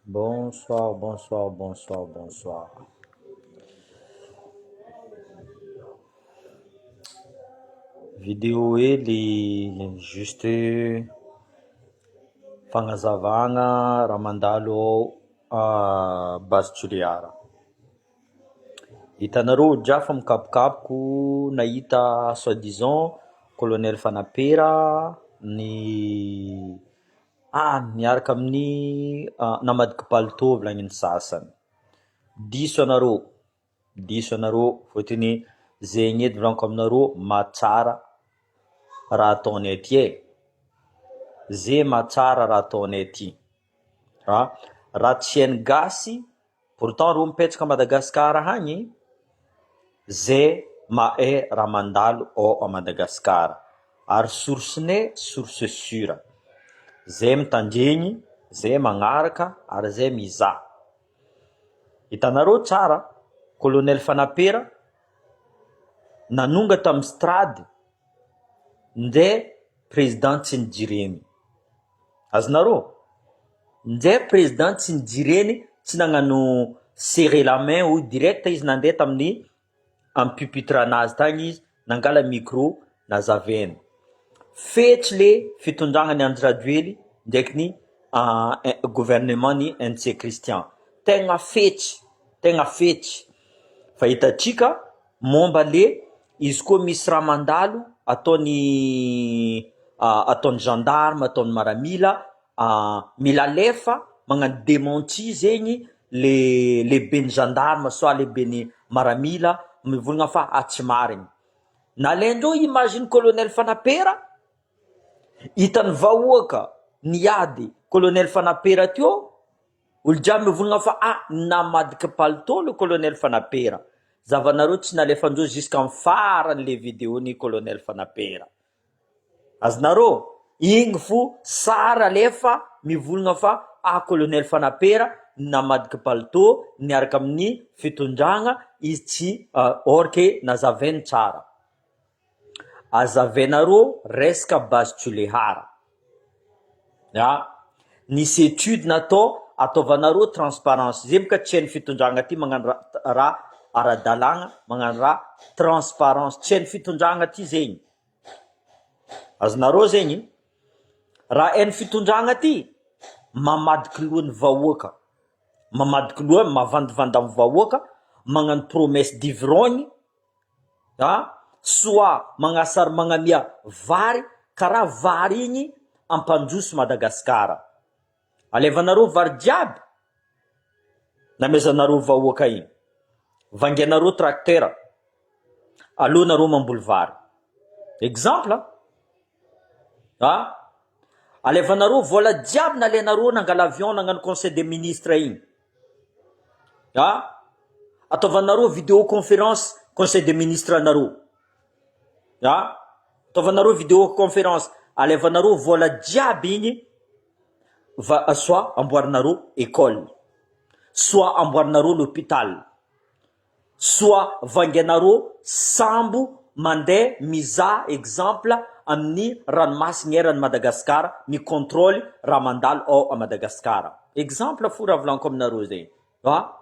Bonsoir, bonsoir, bonsoir, bonsoir. Vidéo hely juste fagnazavagna raha mandalo ao Base Toliara. Hitanareo jiaby fa mikapokapoko nahita soit disant colonel Fanapera ny ah miaraka amin'ny namadika palitao volagniny sasany, diso anareo, diso anareo fôtony zegny edy volaniko aminareo mahatsara raha ataonay aty e, ze mahatsara raha ataonay aty, ah raha tsy hain'ny gasy Pourtant reo mipetraka Madagascar agny ze mahay raha mandalo ao a Madagascar ary source nay source sure zay mitandregny zay magnaraka ary zay mizaha hitanareo tsara colonel Fanapera nanonga tamy strade nde président tsy nijireny Azonareo? Njay président tsy nijireny tsy nagnano serrer la main hoy direct izy nandeha tamin'ny am pupitre anazy tagny izy nangala micro nazavainy fetsy le fitondragna ny Andry Rajoely ndraiky ny gouvernement ny NC Christian tegna fetsy tegna fetsy fa hitantsika Momba le izy koa misy raha mandalo ataony ataony gendarme ataony maramila mila alefa magnano dementi zegny le lehiben'ny gendarme soit lehiben'ny maramila mivolagna fa ah tsy marigny nalaindreo image ny colonel Fanapera hitan'ny vahoaka niady colonel Fanapera teo Olo jiaby mivolagna fa ah namadika palitao le colonel Fanapera, zavanareo tsy nalefandreo jusqu'am farany le video ny colonel Fanapera, azonareo? Igny fo sary alefa mivolagna fa ah colonel Fanapera namadika palitao niaraka amin'ny fitondragna izy tsy or que nazavainy tsara. Azavainareo resaka base Tulehara a! Nisy etude natao ataovanareo transparence zay boka tsy hain'ny fitondragna ty magnano raha raha ara-dalàgna magnano raha transparence tsy hain'ny fitondragna ty zegny, azonareo zegny? Raha hain'ny fitondragna ty mamadiky lohan'ny vahoaka, mamadiky loha mavandivandy amin'ny vahoaka, magnano promesse d'ivrogne a! Soit magnasary magnamia vary karaha vary igny ampandroso Madagascar. Alevanareo vary jiaby namezanareo vahoaka igny. Vangianareo tracteur aleo nareo mamboly vary. Exemple a! Alevanareo vola jiaby nalainareo nangala avion nagnano conseil des ministres igny. A! Ataovanareo vidéo conférence conseil des ministres anareo. A! Ataovanareo vidéo conférence alevanareo vola jiaby igny va soit amboarinareo école, soit amboarinareo l'hôpital. Soit vangainareo sambo mandeha mizaha exemple amin'ny ranomasigny eran'i Madagascar mi controle raha mandalo ao à Madagascar. Exemple fo raha volaniko aminareo zegny a!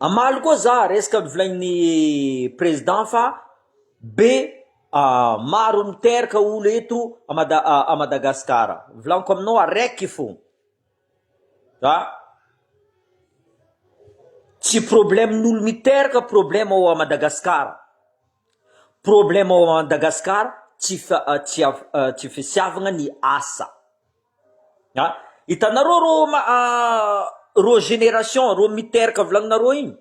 Hamaly koa za resaka novolagnin'ny président fa be maro miteraka olo eto à Mada- à Madagascar. Volaniko aminao araiky fo. A! Tsy problème n'olo miteraka problème ao à Madagascar, problème ao à Madagascar tsy fa tsy tsy fisiavagna ny asa, a! Hitanareo rô ma rô génération rô miteraka volagninareo igny,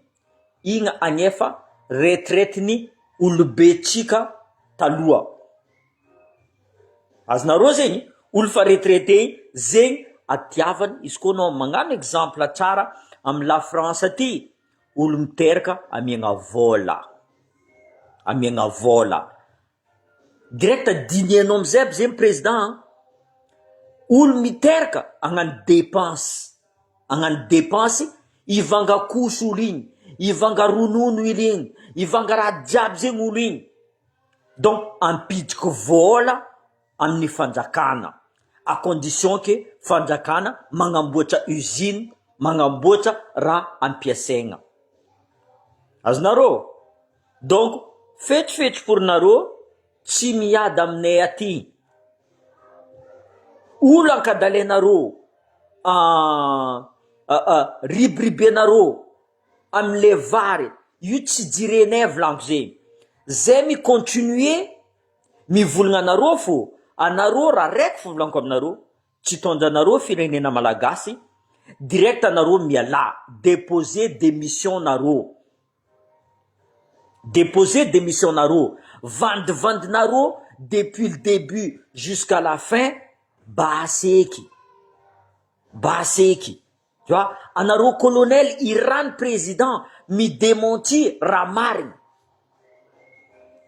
igny agnefa retraite ny olobe tsika taloha. Azonareo zegny, olo fa retraité zegny atiavany izy koa anao magnano exemple tsara amy la France aty, olo miteraka amiagna vôla, amiagna vôla, direct dinihanao amizay aby zegny président an, olo miteraka hagnano dépense, hagnano dépense hivanga couche olo igny, hivanga ronono olo igny, hivanga raha jiaby zegny olo igny. Donc ampidiko vôla amin'ny fanjakana à condition que. fanjakana magnamboatra usine, magnamboatra raha ampiasaigna. Azonareo? Donc fetrifetry pour nareo tsy miady aminay aty. Olo ankadalenareo, ribiribenareo amle vary io tsy jirenay volaniko zegny, zay mi continuer mivolagna anareo fô, anareo raha raiky fô volaniko aminareo, tsy tondranareo firenena malagasy, direct anareo mialà, deposer demission nareo, deposer demission nareo, vandivandinareo depuis le debut jusqu'à la fin, basy eky, basy eky. Tu vois, anareo colonel Iran président mi dementi raha marigny.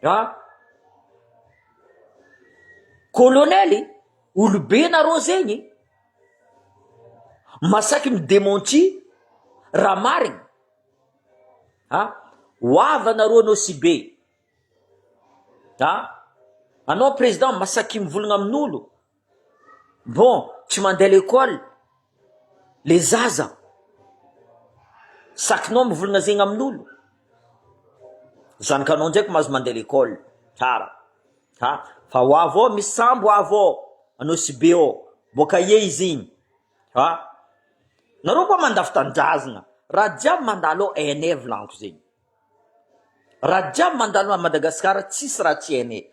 Ah. Colonel, olobe nareo zegny masaky mi dementi raha marigny. Ah, ho avy anareo Nosy Be. Ah, anao président masaky mivolagna amin'olo. Bon, tsy mandeha l'école le zaza, sakinao mivolagna zegny amin'olo, zanakanao ndraiky mahazo mandeha l'école, tsara ha, fa ho avy ao misy sambo avy ao Anosibe ao, boaka aia izy igny ha, nareo koa mandafo tanindrazana, raha jiaby mandalo ao hainay volaniko zegny. Raha jiaby mandalo à Madagascar tsisy raha tsy hainay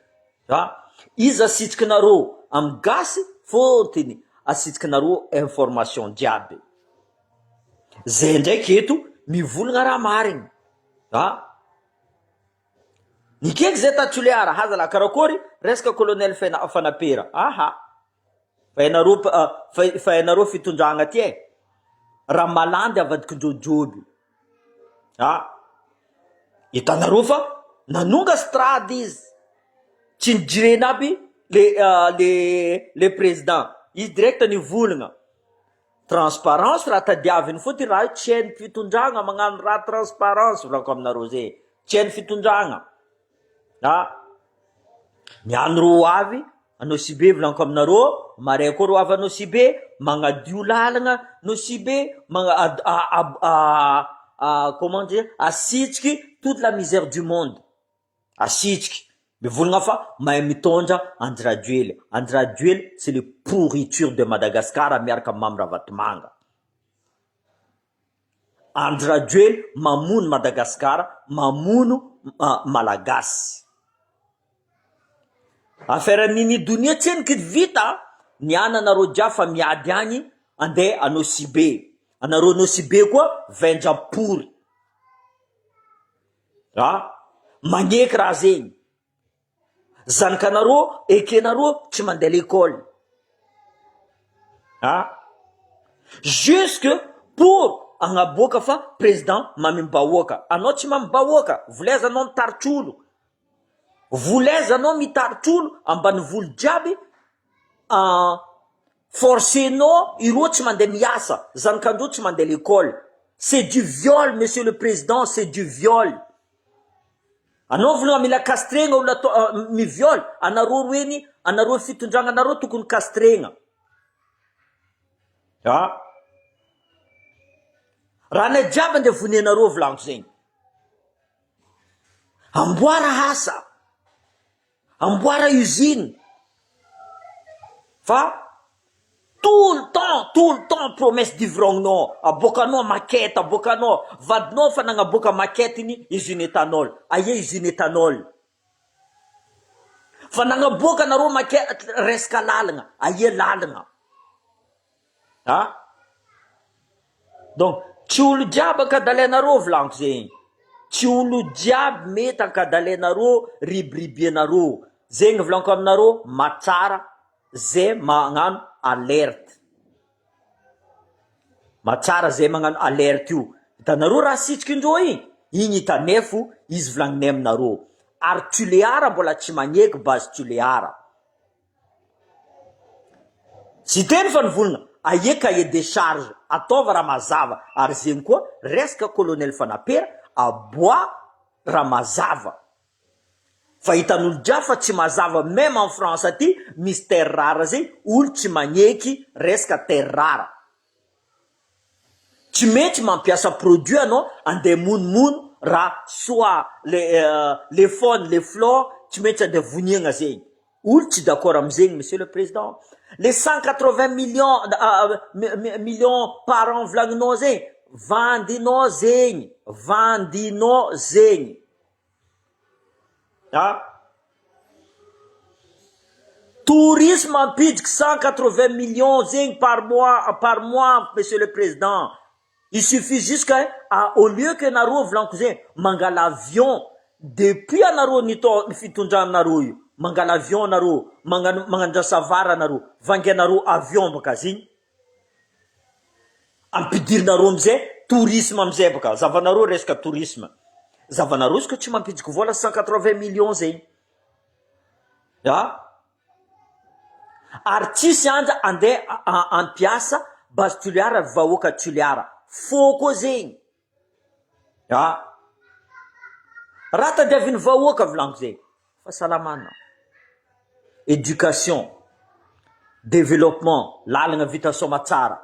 a! Iza asitrikinareo am gasy fôtony asitrikinareo information jiaby zay ndraiky eto mivolagna raha marigny a! Nikaiky zay ta Tulear ha zalahy karakôry resaka colonel fena fanapera aha! Fa ianareo fa ianareo fitondragna ty e! Raha malandy avadiky jojoby a! Hitanareo fa nanonga strade izy, tsy nijirena aby le le le président, izy direct nivolagna, transparence raha tadiaviny fôtony raha io tsy hain'ny fitondragna magnano raha transparence volaniko aminareo zay, tsy hain'ny fitondragna a! Ny any ro avy Anosibe volaniko aminareo maray koa ro avy Anosibe magnadio lalagna Nosibe magna comment dire asitriky toute la misère du monde asitriky mivolagna fa mahay mitondra Andry Rajoely Andry Rajoely c'est le pourriture de Madagascar miaraka am Mamy Ravatomanga Andry Rajoely mamono Madagascar mamono Malagasy. Affaire Nini Donia tseniky vita ny an anareo jiaby fa miady agny andeha Anosibe anareo Anosibe koa vendrapory a magneky raha zegny zanakanareo ekenareo tsy mandeha l'école a jusque pour agnaboaka fa président mamim-bahoaka anao tsy mamim-bahoaka volaiza anao mitaritr'olo Volaiza anao mitaritr'olo ambanivolo jiaby forcenao ireo tsy mandeha miasa zanakandreo tsy mandeha l'école c'est du viol monsieur le président c'est du viol anao vola mila castregna olona atao mi viol anareo roeny anareo fitondragna anareo tokony castregna ah raha ny jiaby andeha vonenareo volaniko zegny Amboara asa, amboara usine fa tout le temps, tout le temps promesse d'ivrogne-nao, aboakanao maquette, aboakanao, vadinao efa nagnaboaka maquette ny usine ethanol, aia usine ethanol? Fa nagnaboaka nareo maquette resaka lalagna, aia lalagna? A! Donc tsy olo jiaby ankadalainareo volaniko zegny, tsy olo jiaby mety ankadalainareo ribiribianareo, zegny volaniko aminareo mahatsara ze magnano alerte, mahatsara ze magnano alerte io, hitanareo raha sitrikindreo igny, igny hitanay fo izy volagninay aminareo, ary Tulear mbola tsy magneky base Tulear. Tsy teny fa nivolagna aie cahier de charge ataova raha mazava ary zegny koa resaka colonel fanapera aboa raha mazava. Fa hitan'olo jiaby fa tsy mazava même en France aty misy terre rare zay olo tsy magneky resaka terre rare. Tsy maintsy mampiasa produit anao andeha monomono raha soit le le faune le flore tsy maintsy andeha voniagna zegny. Olo tsy d'accord amizegny monsieur le président. Le 180 millions millions par an volagninao zegny vandinao zegny vandinao zegny. A! Tourisme mampidriky 180 millions zegny par mois par mois monsieur le président. Il suffit juste que au lieu que nareo volaniko zegny mangala avion depuis anareo nitao fitondranareo io mangala avion anareo magnano magnano savara anareo vangianareo avion baka zegny ampidirinareo amizay tourisme amizay baka zavanareo resaka tourisme zavanareo izy ko tsy mampidriky vola 180 millions zegny a ary tsisy anja andeha ampiasa Base Toliara vahoaka Toliara fô koa zegny a raha tadiavin'ny vahoaka volaniko zegny fahasalamana, éducation, développement, lalagna vita soamatsara,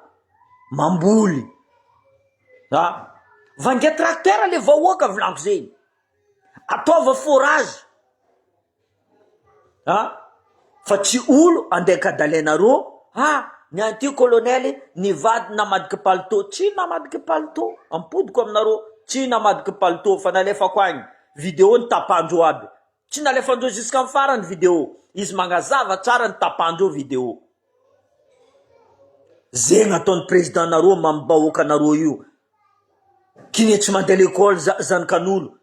mamboly a vangia tracteur le vahoaka volaniko zegny ataova forage a fa tsy olo andeha kadalenareo ah ny anty colonel nivady namadiky palitao tsy namadiky palitao ampodiko aminareo tsy namadiky palitao fa nalefako agny video ny tapandreo aby tsy nalefandreo jusqu'à farany video izy magnazava tsara ny tapandreo video zegny ataon'ny président nareo mambahoaka anareo io kine tsy mandeha l'école zanakan'olo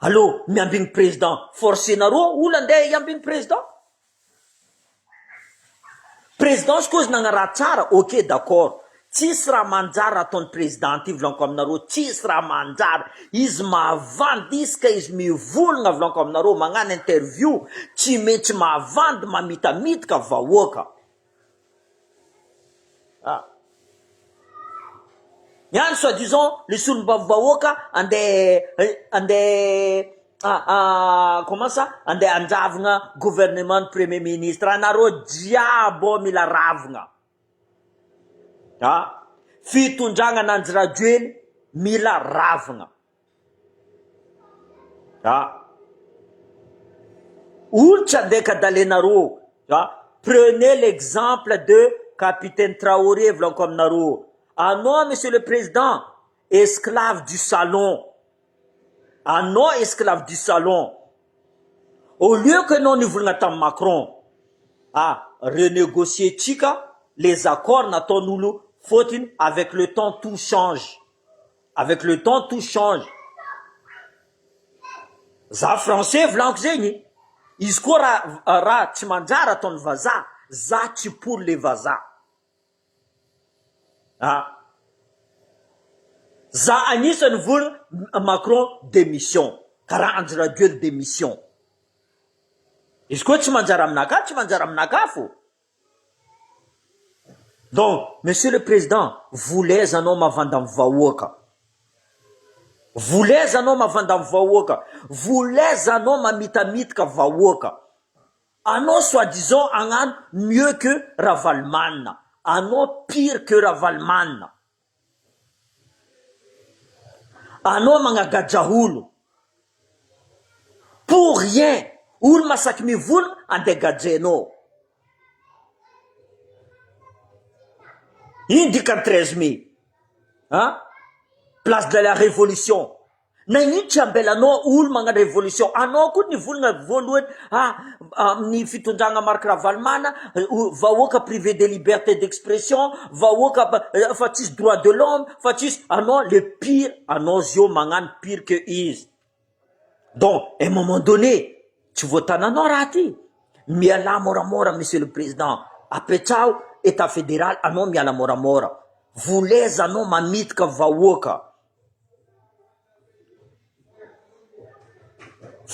Allô miambigny président forcenareo olo andeha hiambigny président président izy koa izy nagnaraha tsara ok d'accord tsisy raha manjary ataon'ny président ty volaniko aminareo tsisy raha manjary izy mahavandy izy ka izy mivolagna volaniko aminareo magnano interview tsy maintsy mahavandy mamitamitika vahoaka Ah. Niany soi disant le solombavambahoaka andeha andeha ah, comment ça andeha andravogna gouvernement premier ministre anareo jiaby ao mila ravogna ah fitondragna an'Andry Rajoely mila ravogna Ah. Olo tsy andeha kadalenareo ah. Prenez l'exemple de capitaine Traoré volaniko aminareo. Anao monsieur le président esclave du salon. Anao esclave du salon. Au lieu que anao nivolagna tamin'i Macron ah renégocier tsika les accords nataon'olo fôtony avec le temps tout change. Avec le temps tout change. Za français volaniko zegny izy koa raha raha tsy manjary ataon'ny vazaha za tsy pour le vazaha. Ah. Za anisany volagna Macron démission karaha Andry Rajoely démission. Izy koa tsy manjary aminakahy tsy manjary aminakahy fô. Donc monsieur le président volaiza anao mavanda amin'ny vahoaka volaiza anao mavanda amin'ny vahoaka volaiza anao mamitamitika vahoaka anao soi disant agnano mieux que Ravalomanana anao pire que Ravalomanana anao magnagaja olo pour rien olo masaky mivolagna andeha gadrainao ino dikany 13 mai ah place de la révolution Nagnino tsy ambelanao olo magnano révolution anao koa nivolagna voalohany ah amin'ny fitondragna Marc Ravalomanana vahoaka privé de liberté d'expression vahoaka fa tsisy droit de l'homme fa tsisy anao le pire anao zio magnano pire que izy donc un moment donné tsy voatananao raha ty mialà moramora monsieur le président apetraho état fédéral anao miala moramora voleza anao mamitika vahoaka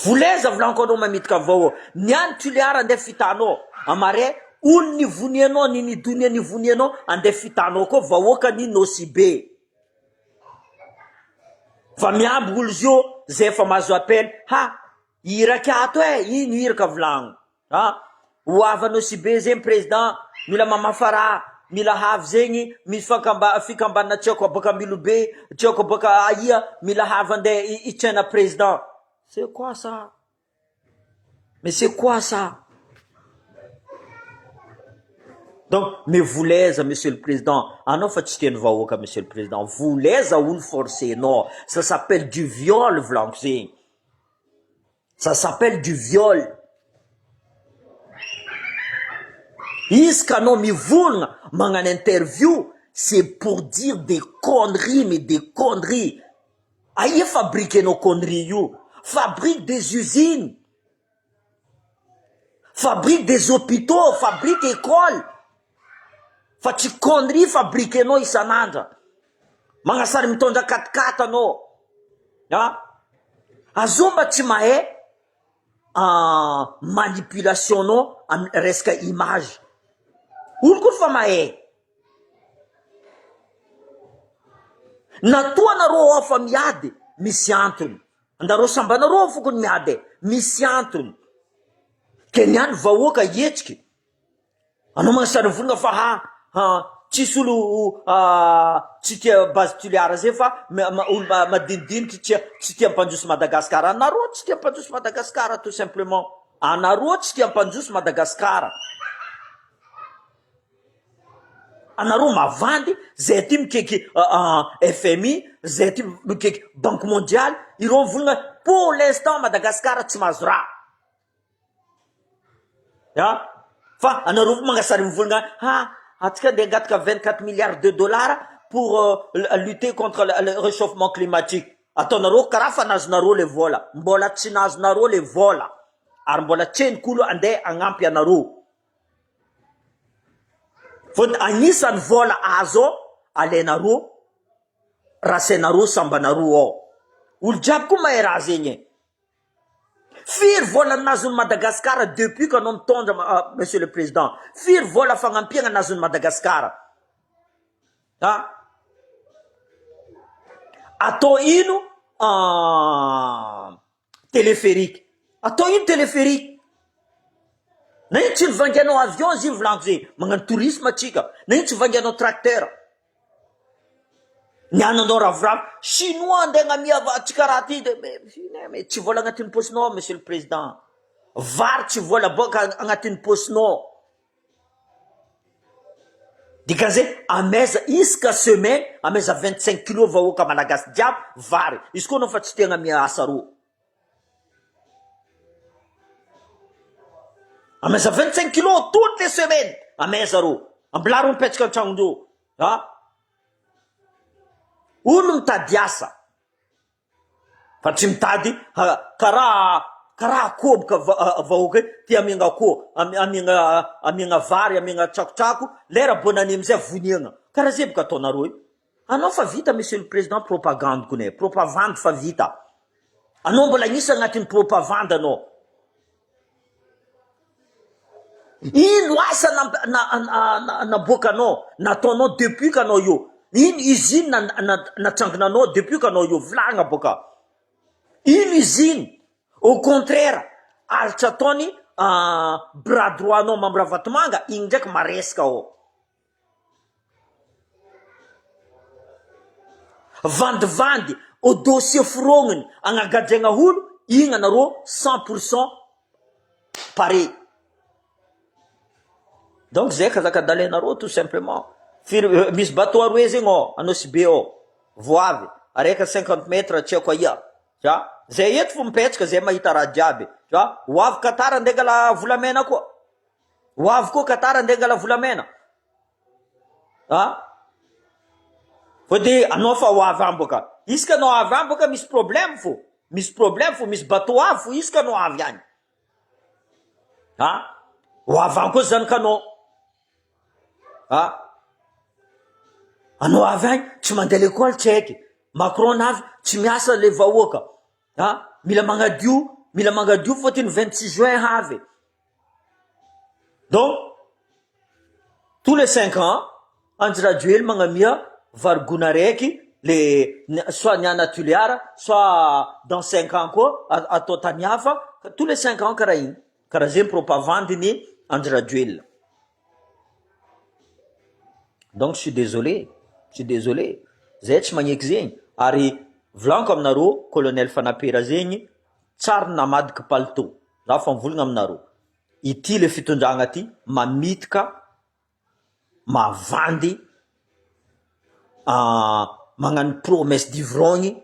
Voleza volaniko anao mamitika vao niany Tuléar andeha fitanao amare olo nivonianao ny nidonia nivonianao andeha fitanao koa vahoaka ny Nosy Be fa miamby olo zio zay efa mahazo appel ha. Iraky ato e, ino iraka volagno a! Ho avy Anosibe zegny président, mila mamafa raha, mila havy zegny, misy fankamba- fikambanana tsy haiko baka Ambilobe, tsy haiko baka aia, mila havy andeha hitsena président. C'est quoi ça? Mais c'est quoi ça? Donc mais volaiza monsieur le président, anao fa tsy tian'ny vahoaka monsieur le président, volaiza olo forcenao, ça s'appelle du viol volaniko zegny, ça s'appelle du viol. Izy ka anao mivolagna magnano interview, c'est pour dire des conneries mais des conneries. Aia fabriquenao connerie io? Fabrique des usines, fabrique des hôpitaux, fabrique école fa tsy connerie fabriquenao isan'andra. Magnasary mitondra quat-quat anao a! Azao mba tsy mahay manipulation-nao amy resaka image. Olo koa fa mahay. Natoa nareo ao fa miady misy antony, anareo samby anareo ao fokony miady e, misy antony, ke ny any vahoaka hihetsiky, anao magnasary volagna fa ha ha tsisy olo tsy tia base Toliara zay fa olo madinidiniky tsy tsy tia ampandroso Madagascar, anareo tsy tia ampandroso Madagascar tout simplement, anareo tsy tia ampandroso Madagascar. Anareo mavandy, zay aty mikeky FMI, zay aty mikeky banque mondiale, ireo mivolagna pour l'instant Madagascar tsy mahazo raha. Ah, fa anareo magnasary mivolagna ha atsika andeha hangataka 24 milliards de dollars pour lutter contre le réchauffement climatique. Ataonareo karaha fa nazonareo le vola, mbola tsy nazonareo le vola ary mbola tsy henoko olo andeha hagnampy anareo. Fôtony agnisan'ny vôla azo ao alainareo rasainareo sambanareo ao. Olo jiaby koa mahay raha zegny e. Firy vôla nazon'i Madagascar depuis que anao mitondra monsieur le président? Firy vôla fagnampiagna nazon'i Madagascar? Ah! Atao ino Téléphérique. Atao ino téléphérique? Na ino tsy nivangianao avion izy io volaniko zay, magnano tourisme atsika, na ino tsy vangianao tracteur. Ny ananao ravoravo, chinois andeha agnamia atsika raha ty de mais tsy vola agnatin'ny paosinao monsieur le président. Vary tsy vola boaka agnatin'ny paosinao. Dikan'izay amaiza isaka semaine amaiza 25 kilo vahoaka malagasy jiaby vary izy koa anao fa tsy tegna miasa ro amaiza 25 kilo toutes les semaines amaiza ro ambilà ro mipetraka an-tragnondreo a olo mitady asa Fa tsy mitady karaha karaha akoho boka vahoaka io ty amiagna akoho amiagna amiagna vary amiagna tsakotsako lera bonne année amizay voniagna karaha zay boka ataonareo io anao fa vita monsieur le président propagande kone propavandy fa vita anao mbola agnisany agnatin'ny propavandy anao Ino asa naboakanao, nataonao depuis qu'anao io? Ino usine natsangananao depuis qu'anao io? Volagna boka. Ino usine? Au contraire, alitra ataony bras droit nao Mamy Ravatomanga, igny ndraiky maresaka ao. Vandivandy au dossier forogniny agnagadraigna olo igny anareo 100 pour cent pare. Donc zay kazakadalenareo tout simplement. Firy misy bateau aroe zegny ao Anosibe ao vao avy araika 50 mètres tsy haiko aia za zay eto fo mipetraka zay mahita raha jiaby za ho avy Qatar andeha angala volamena koa. Ho avy koa Qatar andeha angala volamena. Ah? Fa de anao fa ho avy any boka. Isaka anao avy any boka misy problème fô. Misy problème fô, misy bateau avy fô isaka anao avy any. Ah? Ho avy any koa zanakanao. Ah? Anao avy any tsy mandeha l'école tsy haiky. Macron avy tsy miasa le vahoaka. Ah? Mila magnadio, mila magnadio fôtony 26 juin avy. Donc tous les cinq ans Andry Rajoely magnamia vary gona araiky le soit ny ana Tuléar soit dans cinq ans koa atao tany hafa. Ka tous les 5 ans karaha igny, karaha zegny propagande-ny Andry Rajoelina. Donc je suis désolé, je suis désolé, zay tsy magneky zegny. Ary volaniko aminareo, colonel Fanapera zegny tsary namadiky palitao. Za fa mivolagna aminareo, ity le fitondragna ty mamitika, mavandy, magnano promesse d'ivrogne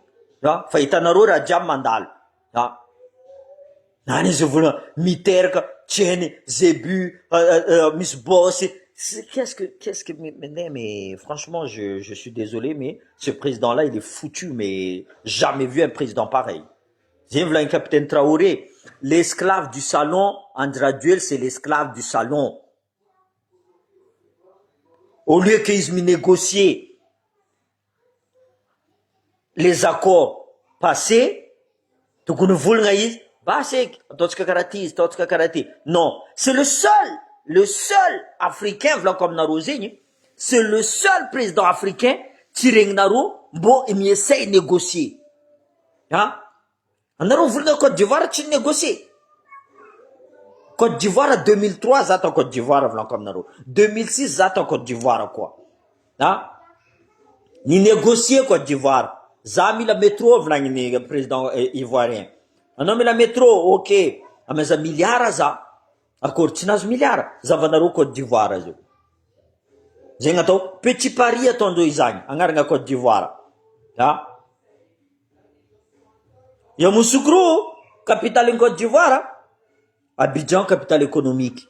a, fa hitanareo raha jiaby mandalo a. Nany izy volana miteraka tsy hainy zébu, misy bosy. Qu'est-ce que mais franchement, je suis désolé, mais ce président là il est foutu, mais jamais vu un président pareil. Zegny volagny capitaine Traoré, l'esclave du salon. Andry Rajoel, c'est l'esclave du salon. Au lieu que izy minégocier les accords passés, tokony volagna izy basy eky, ataontsika karaha ty izy, ataontsika karaha ty. Non, c'est le seul africain, volaniko aminareo zegny, c'est le seul président africain tsy regninareo mbo miessaye négocier. A anareo volagna Côte d'Ivoire tsy négocier. Côte d'Ivoire 2003, za ta Côte d'Ivoire, volaniko aminareo, 2006 za ta Côte d'Ivoire koa. A ny négocier Côte d'Ivoire, za mila métro, volagniny président ivoirien, anao mila métro, ok, amaza milliara za, akory tsy nahazo milliara zavanareo. Côte d'Ivoire zio zegny atao Petit Paris, ataondreo izany agnarana Côte d'Ivoire. A Yamoussoukro capitale Côte d'Ivoire, Abidjan capitale économique.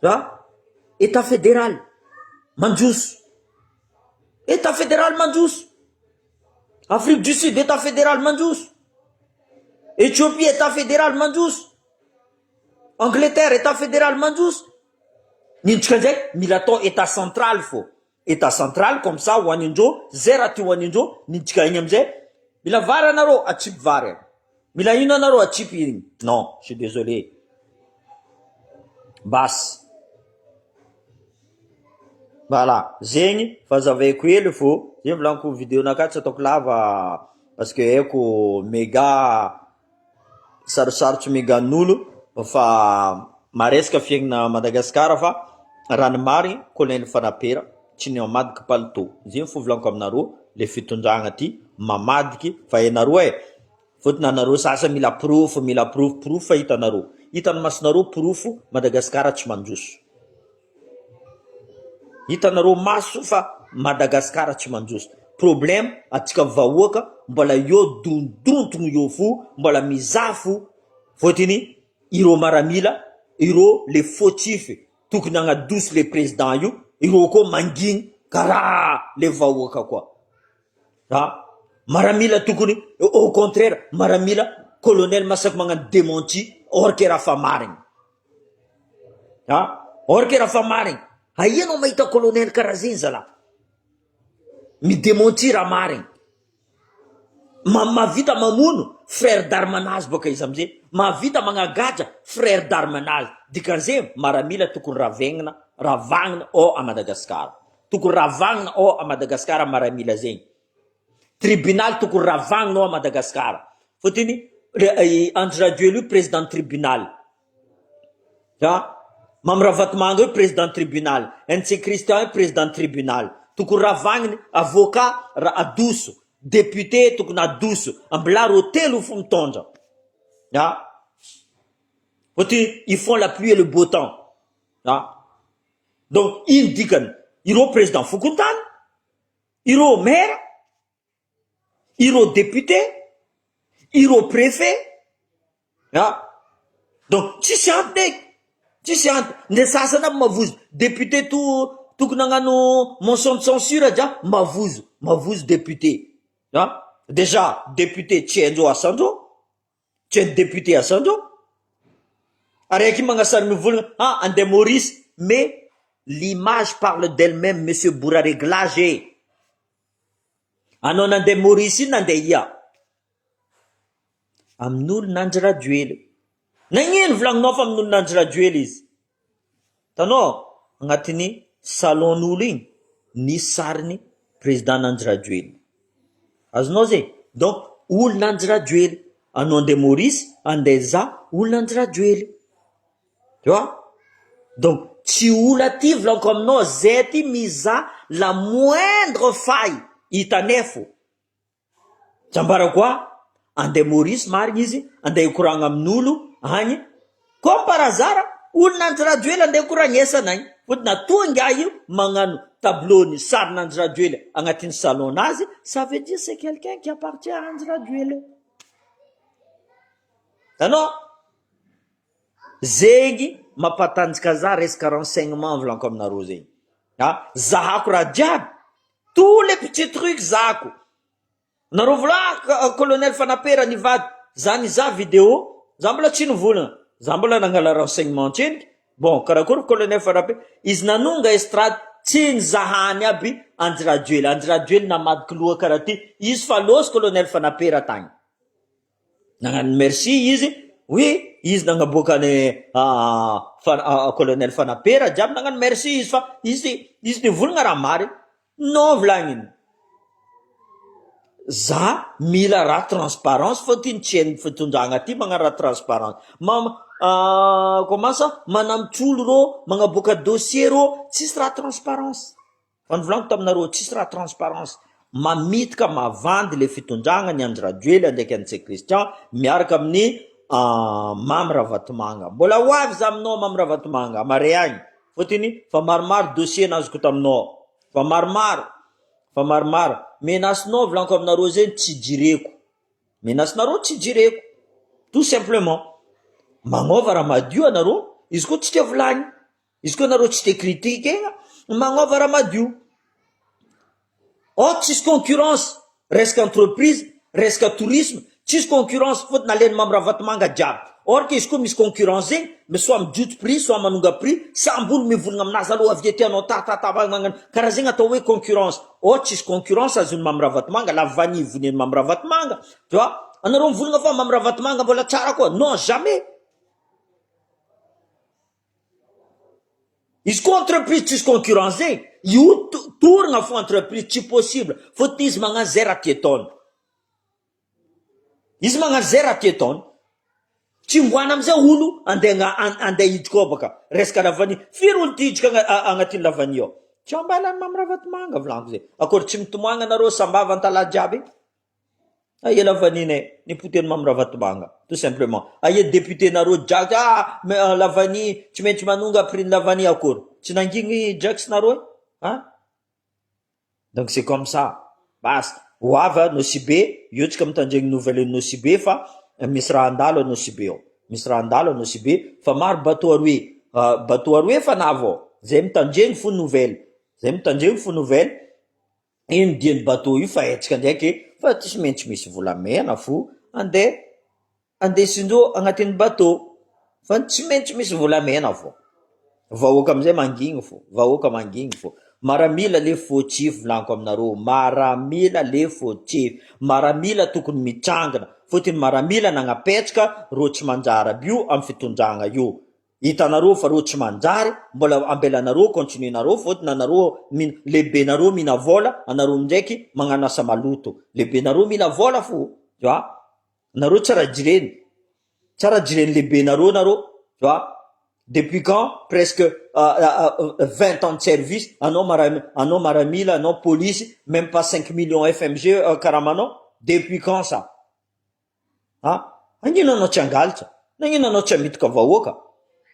A état fédéral mandroso, état fédéral mandroso. Afrique du Sud, état fédéral mandroso. Éthiopie, état fédéral mandroso. Angleterre, état fédéral mandroso. Nintsika nzay mila atao état central fô, état central comme ça hoanindreo zay raha ty hoanindreo. Nintsika igny amizay mila vary anareo, atsipy vary any, mila ino anareo, atsipy igny. Non, je suis désolé, basy. Voilà, zegny fa azavaiko hely fô zegny. Volaniko videonaka tsy ataoko lava parce que haiko méga sarosarotry mégan'olo fa maresaka fiaignana Madagasikara. Fa raha ny marigny, colonel Fanapera tsy ny mamadiky palitao zegny fo. Volaniko aminareo, le fitondragna ty mamadiky fa hainareo e. Fôtony anareo sasa mila preuve, mila preuve, preuve fa hitanareo, hitany masonareo preuve, Madagasikara tsy mandroso. Hitanareo maso fa Madagasikara tsy mandroso. Problème atsika vahoaka mbola eo dondontogno eo fo, mbola mizaha fo. Fôtony ireo maramila ireo le fautif, tokony agnadosy le président io, ireo koa manginy karaha le vahoaka koa. A maramila tokony, au contraire, maramila colonel masaky magnano démenti, or que raha fa marigny. A or que raha fa marigny, aianao mahita colonel karaha zegny zala midémenti raha marigny? Mahavita mamono frère d'arme-nazy boka izy amizay, mahavita magnagaja frère d'arme-nazy. Dikan'izay maramila tokony ravegnina, ravagnina ao a Madagasikara, tokony ravagnina ao a Madagasikara maramila zegny. Tribunal tokony ravagnina ao a Madagasikara. Fôtony Andry Rajoelina io président tribunal, a Mamy Ravatomanga io président tribunal, Ntsay Christian io président tribunal, tokony ravagniny. Avocat raha adoso, député tokony adoso, ambilà ro telo fo mitondra. A fôtony ils font la pluie et le beau temps. A donc ino dikany? Ireo président fokontany, ireo maire, ireo député, ireo préfet. A donc tsisy antony eky, tsisy antony ndre sasany aby mavozo député to tokony hagnano motion de censure dra mavozo, mavozo député. A déjà député tsy haindreo asandreo, tsy hainy député asandreo. Araiky io magnasary mivolagna ah andeha Maurice, mais l'image parle d'elle-même, monsieur Boura Réglage e. Anao nandeha Maurice iny, nandeha ia amin'olo n'Andry Rajoely? Nagnino volagninao fa amin'olo n'Andry Rajoely izy? Tanao agnatin'ny salon'olo igny nisy sariny président n'Andry Rajoely, azonao zay. Donc olo n'Andry Rajoely. Anao andeha Maurice andeha hizaha olona Andry Rajoely. Tu vois? Donc tsy olo aty volaniko aminao zay aty mizaha la moindre faille hitanay fô. Tsy ambarako ahy, andeha Maurice marigny izy, andeha hikoragna amin'olo agny, comme par hasard olona Andry Rajoely andeha hikoragnesa agny, fôtony atoa ingahy io magnano tableau ny sarin'Andry Rajoely agnatin'ny salon-nazy, ça veut dire c'est quelqu'un qui appartient à Andry Rajoely. Hitanao? Zegny mampatanjaka za resaka renseignement volaniko aminareo zegny, a zahako raha jiaby, tous les petits trucs zahako. Nareo vola colonel Fanapera nivady, za nizaha video, za mbola tsy nivolagna, za mbola nangala renseignement antsendriky, bon karakory colonel Fanapera, izy nanonga estrade tsy nizahany aby Andry Rajoely, Andry Rajoely namadiky loha karaha ty, izy fa lôso colonel Fanapera tagny. Nagnano merci izy, oui izy nagnaboaka ny colonel Fanapera jiaby nagnano merci izy fa izy izy nivolagna raha marigny, non volagniny. Za mila raha transparence fôtony tsy hain'ny fitondragna ty magnano raha transparence. Ma comment ça manambotra olo rô, magnaboaka dossier rô, tsisy raha transparence. Fa nivolaniko taminareo tsisy raha transparence. Mamitika mavandy le fitondragna ny Andry Rajoely ndraiky Antsay Christian miaraka amin'ny Mamy Ravatomanga. Mbola ho avy za aminao Mamy Ravatomanga, amare agny. Fôtony fa maromaro dossier nazoko taminao, fa maromaro, fa maromaro. Menace-nao volaniko aminareo zegny tsy jireko. Menace-nareo tsy jireko. Tout simplement. Magnova raha madio anareo, izy koa tsy tia volagny. Izy koa anareo tsy tia critique magnova raha madio. Oh tsisy concurrence, resaka entreprise, resaka tourisme, tsisy concurrence fôtony alainy Mamy Ravatomanga jiaby. Or que izy koa misy concurrence zegny, mais soit mijotso prix, soit manonga prix, samby olo mivolagna aminazy aloha avy ety anao tatata magnano karaha zegny atao hoe concurrence. Oh tsisy concurrence azon'ny Mamy Ravatomanga, la vanille vonian'ny Mamy Ravatomanga. Tu vois? Anareo mivolagna fa Mamy Ravatomanga mbola tsara koa. Non, jamais. Izy koa entreprise tsisy concurrence zegny, io toragna fo entreprise tsy possible, fôtony izy magnano zay raha tia ataony. Izy magnano zay raha tia ataony. Tsy mboana amizay olo andeha andeha hiditra ao baka resaka lavanille. Firy olo ty hiditra agnatin'ny lavanille ao? Tsy ambalany Mamy Ravatomanga volaniko zay. Akory tsy mitomoagna anareo sambava antalaha jiaby. Aia lavanille ny poteny Mamy Ravatomanga tout simplement. Aia député nareo jiaby ah lavanille tsy maintsy manonga prix ny lavanille akory. Tsy nangigny Jax nareo e? Hein? Donc c'est comme ça. Basta. Ho avy a Nosy Be, io tsika mitandregny nouvelle Nosy Be fa misy raha andalo a Nosy Be ao. Misy raha andalo a Nosy Be fa maro bateau aroe, bateau aroe fa navy ao. Zay mitandregny fo nouvelle. Zay mitandregny fo nouvelle. Ino dian'ny bateau io fa haintsika ndraiky fa tsy maintsy misy volamena fo andeha andesindreo agnatin'ny bateau fa tsy maintsy misy volamena fô. Vahoaka amizay mangigny fô, vahoaka mangigny fô. Maramila le fôtsify volaniko aminareo, maramila le fôtsify, maramila tokony mitsangana fôtony maramila nagnapetraka rô tsy manjary aby io amy fitondragna io. Hitanareo fa reo tsy manjary mbola ambelanareo continuer nareo fôtony anareo mila lehibenareo mila vôla anareo ndraiky magnano asa maloto lehibenareo mila vôla fo tu vois nareo tsara jireny tsara jireny lehibenareo nareo tu vois depuis quand presque 20 ans de service anao mara anao maramila anao polisy même pas 5 millions FMG karamanao depuis quand ça Ah, nagnino anao tsy angalatra? Nagnino anao tsy hamitoka vahoaka?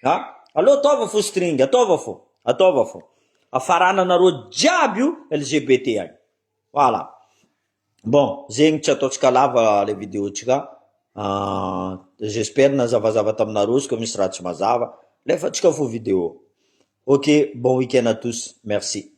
Ah, aleo ataova fo string, ataova fo, ataova fo. Afarananareo jiaby io LGBT agny. Voilà. Bon, zegny tsy ataontsika lava le vidéo tsika. Ah, j'espère nazavazava taminareo izy koa misy raha tsy mazava. Alefatsika fo vidéo. Ok, bon week-end à tous. Merci.